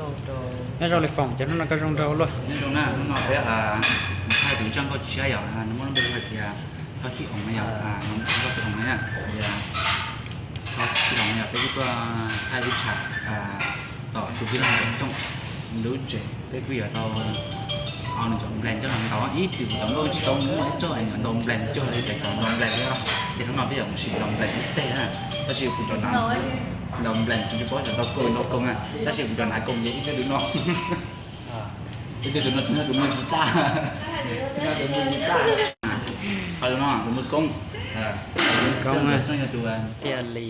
Nyob zoo li Foom, cov hnub no koj zoo nraug luaj. Nyob zoo na, hnub no peb thaij tus zaj nkauj tshiab yom, nws muaj lub npe hais tias Txhob Khib Oos na yom, Txhob Khib Oos na, Txhob Khib Oos na yom, peb kuj tuaj thaij lub tsham tom tus tij laug Ntxoov Xyooj lub tsev, peb kuj yuav tau nws cov nplaim coj los ntaus, ib txwm kuv cov nkauj tsis tau muaj ib txoj ntaus nplaim cuag li cov ntaus nplaim thiab, ces hnub no peb yuav mus sim ntaus nplaim ib teg na, tab sis kuv cov ntaus nplaim kuv tsis paub cov ntaus koos ntaus koos na, tab sis kuv cov ntaus koos ces ib tug tus no, ib tug tus no tus no tus muaj guitar, tus no tus muaj guitar, ho tus no tus muaj koob, koob yog tus tiag li.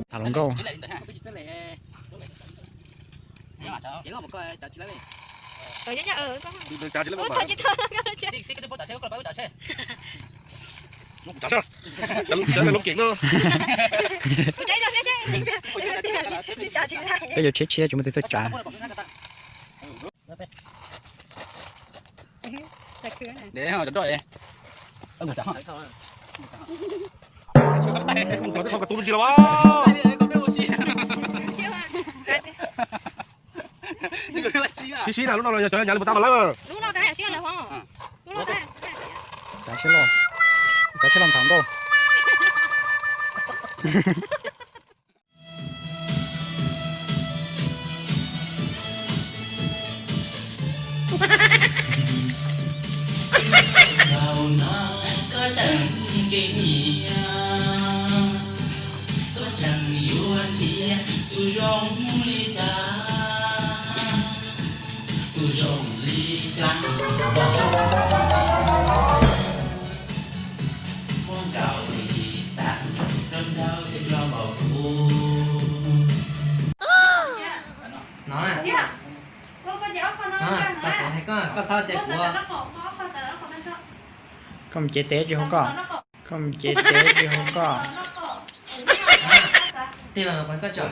Tham hluas nkauj. Peb yuav tshiab tshiab tsis muaj tus txawj tsav. Sib sib na, lub no cov nyav li puas tau mas lawm. Kav tsij los, kav tsij los nthos nkauj. Zaum no koj tseem kev nyiam, koj tseem yuav nrhiav tus zoo li cas, tus zoo li cas, tus zoo li cas. Muab nkaus tus yim xav rau nraug thiaj tso npaum kuv. No na, no, kuv hais koj, koj txhob tias kuv. Koj mus cev tes tsis hauv koj. Koj mus cev tes tsis hauv koj. Tig los no koj tso.